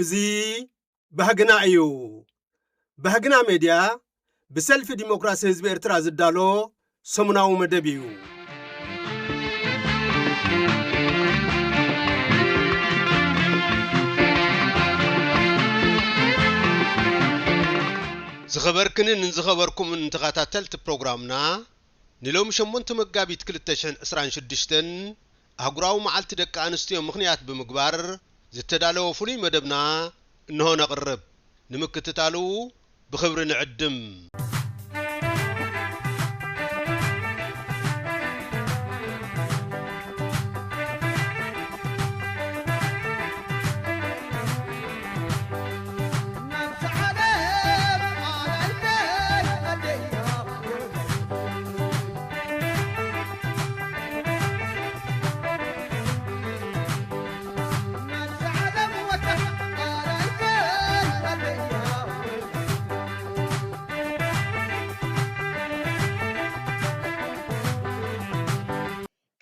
እዚ ባህግና እዩ። ባህግና ሜድያ ብሰልፊ ዲሞክራሲ ህዝቢ ኤርትራ ዝዳሎ ሰሙናዊ መደብ እዩ። ዝኸበርክንን ዝኸበርኩምን ተኸታተልቲ ፕሮግራምና፣ ንሎሚ ሸሞንተ መጋቢት ክልተ ሽሕን ዕስራን ሽዱሽተን ኣህጉራዊ መዓልቲ ደቂ ኣንስትዮ ምኽንያት ብምግባር ዝተዳለወ ፍሉይ መደብና እንሆ ነቕርብ። ንምክትታሉ ብኽብሪ ንዕድም።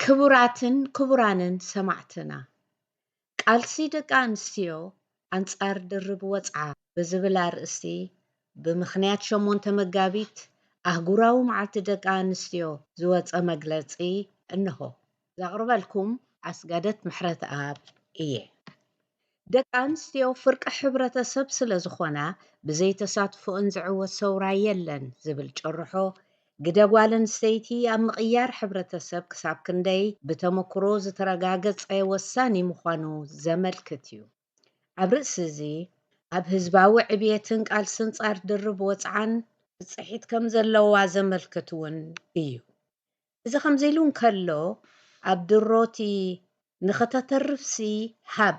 ክቡራትን ክቡራንን ሰማዕትና፣ ቃልሲ ደቂ ኣንስትዮ ኣንጻር ድርብ ወጽዓ ብዝብል ኣርእስቲ፣ ብምኽንያት ሸሞንተ መጋቢት ኣህጉራዊ መዓልቲ ደቂ ኣንስትዮ ዝወጸ መግለጺ እንሆ። ዘቕርበልኩም ኣስጋደት ምሕረተኣብ እየ። ደቂ ኣንስትዮ ፍርቂ ሕብረተሰብ ስለ ዝኾና፣ ብዘይ ተሳትፎኦን ዝዕወት ሰውራ የለን ዝብል ጭርሖ፣ ግደ ጓል ኣንስተይቲ ኣብ ምቕያር ሕብረተሰብ ክሳብ ክንደይ ብተመክሮ ዝተረጋገጸ ወሳኒ ምዃኑ ዘመልክት እዩ። ኣብ ርእሲ እዚ፣ ኣብ ህዝባዊ ዕብየትን ቃልስን ጻር ድርብ ወጽዓን ብጽሒት ከም ዘለዋ ዘመልክት እውን እዩ። እዚ ከምዚ ኢሉ እንከሎ፣ ኣብ ድሮቲ ንኸተተርፍሲ ሃብ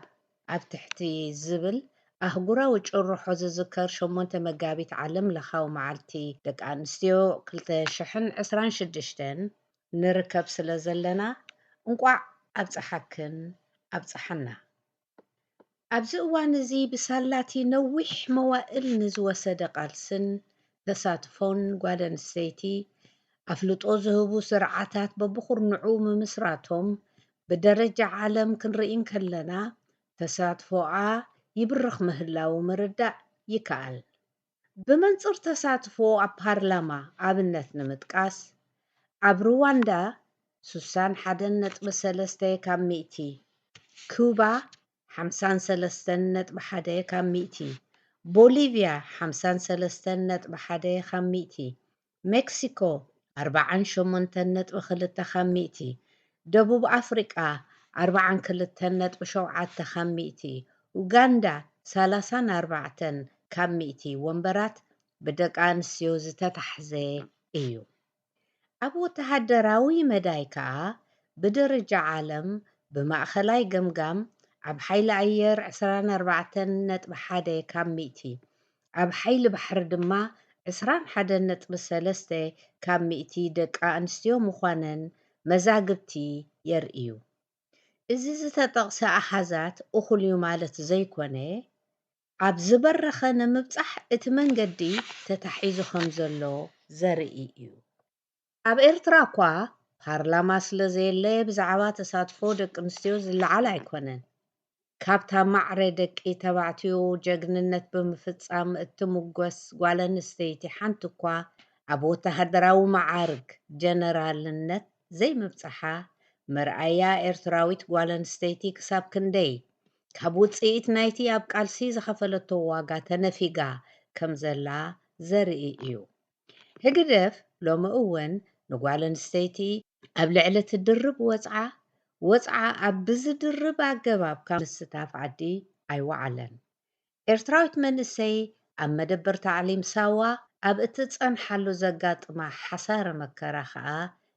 ኣብ ትሕቲ ዝብል ኣህጉራዊ ጭርሖ ዝዝከር ሸሞንተ መጋቢት ዓለም ለኻዊ መዓልቲ ደቂ ኣንስትዮ ክልተ ሽሕን ዕስራን ሽዱሽተን ንርከብ ስለ ዘለና፣ እንቋዕ ኣብጽሓክን ኣብጽሓና። ኣብዚ እዋን እዚ ብሳላቲ ነዊሕ መዋእል ንዝወሰደ ቃልስን ተሳትፎን ጓል ኣንስተይቲ ኣፍልጦ ዝህቡ ስርዓታት በብኹርንዑ ምምስራቶም ብደረጃ ዓለም ክንርኢ እንከለና ተሳትፎኣ ይብርኽ ምህላዉ ምርዳእ ይከኣል። ብመንጽር ተሳትፎ ኣብ ፓርላማ ኣብነት ንምጥቃስ፣ ኣብ ሩዋንዳ ስሳን ሓደን ነጥቢ ሰለስተ ካብ ሚእቲ፣ ኩባ ሓምሳን ሰለስተን ነጥቢ ሓደ ካብ ሚእቲ፣ ቦሊቭያ ሓምሳን ሰለስተን ነጥቢ ሓደ ካብ ሚእቲ፣ ሜክሲኮ ኣርባዓን ሸሞንተን ነጥቢ ክልተ ካብ ሚእቲ፣ ደቡብ ኣፍሪቃ ኣርባዓን ክልተን ነጥቢ ሸውዓተ ካብ ሚእቲ፣ ኡጋንዳ ሰላሳን ኣርባዕተን ካብ ሚእቲ ወንበራት ብደቂ ኣንስትዮ ዝተታሕዘ እዩ። ኣብ ወተሃደራዊ መዳይ ከኣ ብደረጃ ዓለም ብማእኸላይ ገምጋም ኣብ ሓይሊ ኣየር ዕስራን ኣርባዕተን ነጥቢ ሓደ ካብ ሚእቲ፣ ኣብ ሓይሊ ባሕሪ ድማ ዕስራን ሓደን ነጥቢ ሰለስተ ካብ ሚእቲ ደቂ ኣንስትዮ ምዃነን መዛግብቲ የርእዩ። እዚ ዝተጠቕሰ ኣሃዛት እኹል እዩ ማለት ዘይኮነ፣ ኣብ ዝበረኸ ንምብጻሕ እቲ መንገዲ ተታሒዙ ከም ዘሎ ዘርኢ እዩ። ኣብ ኤርትራ እኳ ፓርላማ ስለ ዘየለ ብዛዕባ ተሳትፎ ደቂ ኣንስትዮ ዝለዓል ኣይኮነን። ካብታ ማዕረ ደቂ ተባዕትዮ ጀግንነት ብምፍጻም እትምጎስ ጓል ኣንስተይቲ ሓንቲ እኳ ኣብ ወተሃደራዊ መዓርግ ጀነራልነት ዘይምብጻሓ መርኣያ ኤርትራዊት ጓል ኣንስተይቲ ክሳብ ክንደይ ካብ ውጽኢት ናይቲ ኣብ ቃልሲ ዝኸፈለቶ ዋጋ ተነፊጋ ከም ዘላ ዘርኢ እዩ። ህግደፍ ሎሚ እውን ንጓል ኣንስተይቲ ኣብ ልዕሊ እቲ ድርብ ወጽዓ፣ ወጽዓ ኣብ ብዝድርብ ኣገባብ ካብ ምስታፍ ዓዲ ኣይወዓለን። ኤርትራዊት መንእሰይ ኣብ መደበር ታዕሊም ሳዋ ኣብ እትጸንሓሉ ዘጋጥማ ሓሳረ መከራ ከኣ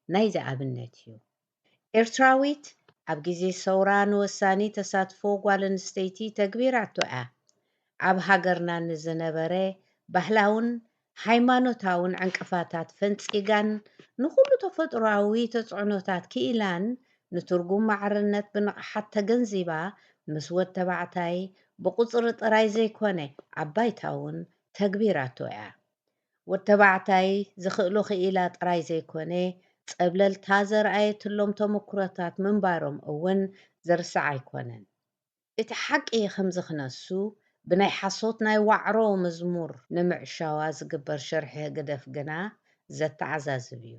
ናይዚ ኣብነት እዩ። ኤርትራዊት ኣብ ግዜ ሰውራ ንወሳኒ ተሳትፎ ጓል ኣንስተይቲ ተግቢራቶ እያ። ኣብ ሃገርና ንዝነበረ ባህላውን ሃይማኖታውን ዕንቅፋታት ፈንጺጋን ንኹሉ ተፈጥሮኣዊ ተጽዕኖታት ክኢላን ንትርጉም ማዕርነት ብንቕሓት ተገንዚባ ምስ ወድ ተባዕታይ ብቑጽሪ ጥራይ ዘይኮነ ኣብ ባይታ እውን ተግቢራቶ እያ። ወድ ተባዕታይ ዝኽእሎ ክኢላ ጥራይ ዘይኮነ ጸብለልታ ዘርኣየትሎም ተመኩሮታት ምንባሮም እውን ዝርሳዕ ኣይኮነን። እቲ ሓቂ ከምዚ ክነሱ ብናይ ሓሶት ናይ ዋዕሮ መዝሙር ንምዕሻዋ ዝግበር ሽርሒ ህግደፍ ግና ዘተዓዛዝብ እዩ።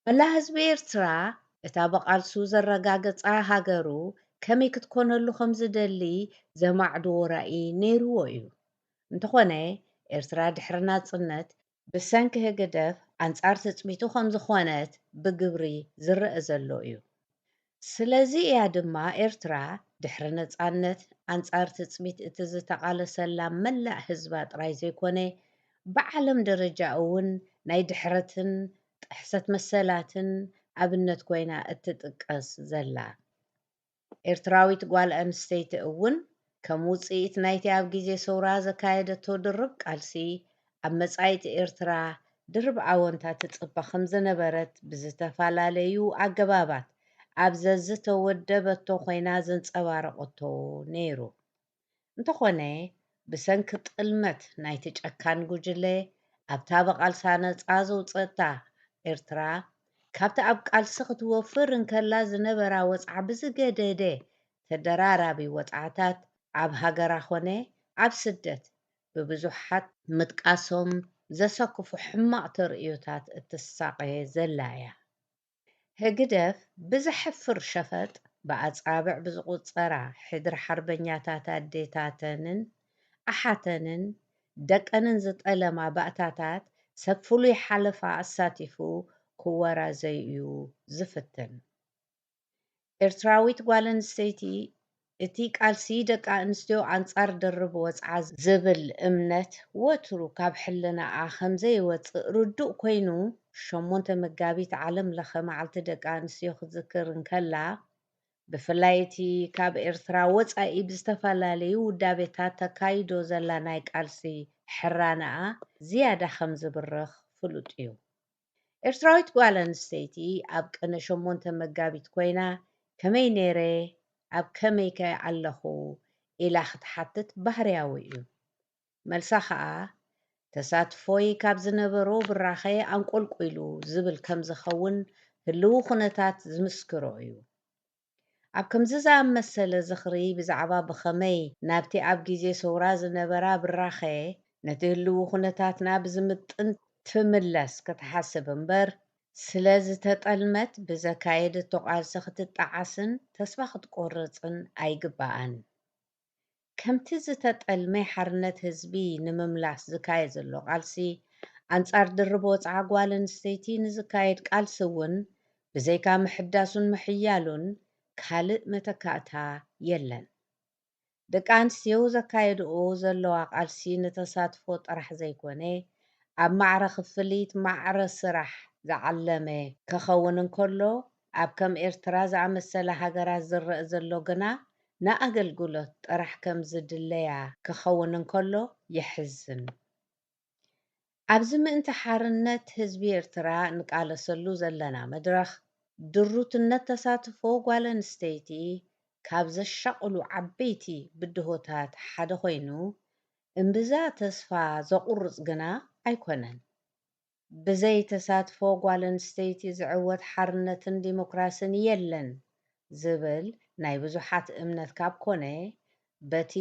መላእ ህዝቢ ኤርትራ እታ ብቓልሱ ዘረጋገጻ ሃገሩ ከመይ ክትኮነሉ ከም ዝደሊ ዘማዕድዎ ራኢ ነይርዎ እዩ። እንተኾነ፣ ኤርትራ ድሕሪ ናጽነት ብሰንኪ ህግደፍ ኣንጻር ትጽቢቱ ከም ዝኾነት ብግብሪ ዝረኣ ዘሎ እዩ። ስለዚ እያ ድማ ኤርትራ ድሕሪ ነጻነት ኣንጻር ትጽቢት እቲ ዝተቓለሰላ መላእ ህዝባ ጥራይ ዘይኮነ፣ ብዓለም ደረጃ እውን ናይ ድሕረትን ጥሕሰት መሰላትን ኣብነት ኮይና እትጥቀስ ዘላ። ኤርትራዊት ጓል ኣንስተይቲ እውን ከም ውጽኢት ናይቲ ኣብ ግዜ ሰውራ ዘካየደቶ ድርብ ቃልሲ፣ ኣብ መጻኢት ኤርትራ ድርብ ኣወንታ ትጽበ ከም ዝነበረት ብዝተፈላለዩ ኣገባባት ኣብ ዘዝተወደበቶ ኮይና ዘንጸባረቐቶ ነይሩ። እንተኾነ፣ ብሰንኪ ጥልመት ናይቲ ጨካን ጉጅለ፣ ኣብታ ብቓልሳ ነጻ ዘውጸእታ ኤርትራ፣ ካብቲ ኣብ ቃልሲ ክትወፍር እንከላ ዝነበራ ወጽዓ ብዝገደደ ተደራራቢ ወጽዓታት፣ ኣብ ሃገራ ኾነ ኣብ ስደት ብብዙሓት ምጥቃሶም ዘሰክፉ ሕማቕ ተርእዮታት እትሳቐ ዘላ እያ። ህግደፍ ብዘሕፍር ሸፈጥ ብኣጻብዕ ብዝቑጸራ ሕድሪ ሓርበኛታት ኣዴታተንን ኣሓተንን ደቀንን ዝጠለማ ባእታታት ሰብ ፍሉይ ሓለፋ ኣሳቲፉ ክወራዘይ እዩ ዝፍትን። ኤርትራዊት ጓል ኣንስተይቲ እቲ ቃልሲ ደቂ ኣንስትዮ ኣንጻር ድርብ ወጽዓ ዝብል እምነት ወትሩ ካብ ሕልናኣ ከም ዘይወጽእ ርዱእ ኮይኑ፣ ሸሞንተ መጋቢት ዓለም ለኸ መዓልቲ ደቂ ኣንስትዮ ክትዝክር እንከላ፣ ብፍላይ እቲ ካብ ኤርትራ ወጻኢ ብዝተፈላለዩ ውዳቤታት ተካይዶ ዘላ ናይ ቃልሲ ሕራነኣ ዝያዳ ከም ዝብርኽ ፍሉጥ እዩ። ኤርትራዊት ጓል ኣንስተይቲ ኣብ ቅነ ሸሞንተ መጋቢት ኮይና፣ "ከመይ ነይረ? ኣብ ከመይከ ኣለኹ?" ኢላ ክትሓትት ባህርያዊ እዩ። መልሳ ኸኣ፣ "ተሳትፎይ ካብ ዝነበሮ ብራኸ ኣንቆልቂሉ" ዝብል ከም ዝኸውን ህልዊ ኩነታት ዝምስክሮ እዩ። ኣብ ከምዚ ዝኣመሰለ ዝኽሪ ብዛዕባ ብኸመይ ናብቲ ኣብ ግዜ ሰውራ ዝነበራ ብራኸ ነቲ ህልዊ ኩነታትና ብዝምጥን ትምለስ ክትሓስብ እምበር፣ ስለ ዝተጠልመት ብዘካየደቶ ቃልሲ ክትጠዓስን ተስፋ ክትቆርጽን ኣይግባኣን። ከምቲ ዝተጠልመ ሓርነት ህዝቢ ንምምላስ ዝካየድ ዘሎ ቃልሲ፣ ኣንጻር ድርብ ወጽዓ ጓል ኣንስተይቲ ንዝካየድ ቃልሲ እውን ብዘይካ ምሕዳሱን ምሕያሉን ካልእ መተካእታ የለን። ደቂ ኣንስትዮ ዘካየድኦ ዘለዋ ቃልሲ ንተሳትፎ ጥራሕ ዘይኮነ፣ ኣብ ማዕረ ክፍሊት ማዕረ ስራሕ ዝዓለመ ክኸውን እንከሎ፣ ኣብ ከም ኤርትራ ዝኣመሰላ ሃገራት ዝረኣ ዘሎ ግና ንኣገልግሎት ጥራሕ ከም ዝድለያ ክኸውን እንከሎ የሕዝን። ኣብዚ ምእንቲ ሓርነት ህዝቢ ኤርትራ እንቃለሰሉ ዘለና መድረኽ፣ ድሩትነት ተሳትፎ ጓል ኣንስተይቲ ካብ ዘሻቕሉ ዓበይቲ ብድሆታት ሓደ ኮይኑ፣ እምብዛ ተስፋ ዘቑርጽ ግና ኣይኮነን። ብዘይ ተሳትፎ ጓል ኣንስተይቲ ዝዕወት ሓርነትን ዲሞክራስን የለን ዝብል ናይ ብዙሓት እምነት ካብ ኮነ፣ በቲ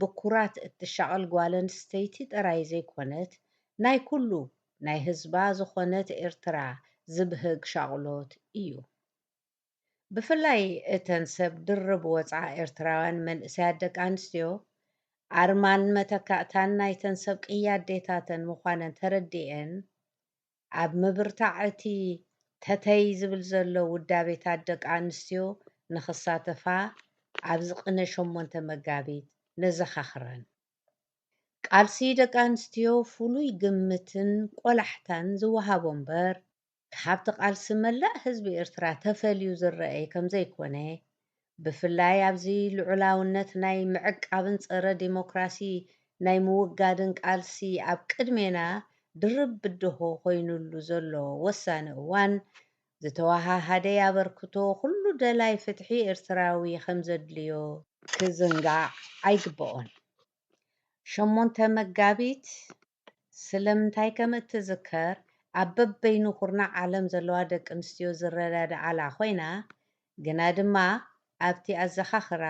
ብኩራት እትሻቐል ጓል ኣንስተይቲ ጥራይ ዘይኮነት፣ ናይ ኩሉ ናይ ህዝባ ዝኾነት ኤርትራ ዝብህግ ሻቕሎት እዩ። ብፍላይ እተን ሰብ ድርብ ወጽዓ ኤርትራውያን መንእሰያት ደቂ ኣንስትዮ፣ ኣርማን መተካእታን ናይተን ሰብ ቅያ ኣዴታተን ምዃነን ተረዲኤን፣ ኣብ ምብርታዕ እቲ ተተይ ዝብል ዘሎ ውዳቤታት ደቂ ኣንስትዮ ንኽሳተፋ ኣብዚ ቅነ ሸሞንተ መጋቢት ነዘኻኽረን። ቃልሲ ደቂ ኣንስትዮ ፍሉይ ግምትን ቆላሕታን ዝወሃቦ እምበር፣ ካብቲ ቃልሲ መላእ ህዝቢ ኤርትራ ተፈልዩ ዝረኣይ ከም ዘይኮነ፣ ብፍላይ ኣብዚ ልዑላውነት ናይ ምዕቃብን ጸረ ዲሞክራሲ ናይ ምውጋድን ቃልሲ ኣብ ቅድሜና ድርብ ብድሆ ኮይኑሉ ዘሎ ወሳኒ እዋን፣ ዝተወሃሃደ ኣበርክቶ ኩሉ ደላይ ፍትሒ ኤርትራዊ ከም ዘድልዮ ክዝንጋዕ ኣይግበኦን። ሸሞንተ መጋቢት ስለምንታይ ከም እትዝከር ኣብ በበይኑ ኩርናዕ ዓለም ዘለዋ ደቂ ኣንስትዮ ዝረዳድኣላ ኮይና፣ ግና ድማ ኣብቲ ኣዘኻኽራ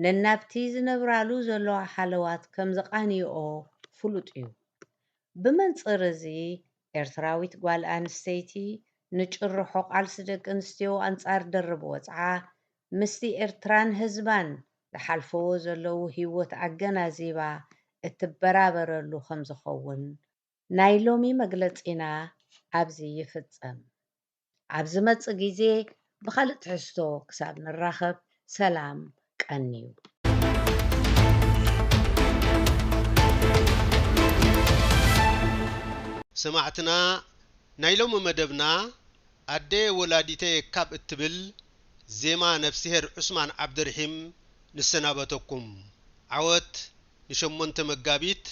ነናብቲ ዝነብራሉ ዘለዋ ሃለዋት ከም ዘቓንይኦ ፍሉጥ እዩ። ብመንጽር እዚ፣ ኤርትራዊት ጓል ኣንስተይቲ ንጭርሖ ቃልሲ ደቂ ኣንስትዮ ኣንጻር ድርብ ወጽዓ፣ ምስቲ ኤርትራን ህዝባን ዝሓልፈዎ ዘለዉ ህይወት ኣገናዚባ እትበራበረሉ ከም ዝኸውን ናይ ሎሚ መግለጺና ኣብዚ ይፍጸም። ኣብ ዝመጽእ ግዜ ብኻልእ ትሕዝቶ ክሳብ ንራኸብ፣ ሰላም፣ ቀንዩ። ሰማዕትና፣ ናይ ሎሚ መደብና ኣደ ወላዲተየ ካብ እትብል ዜማ ነፍስሄር ዑስማን ዓብደርሒም ንሰናበተኩም። ዓወት ንሸሞንተ መጋቢት!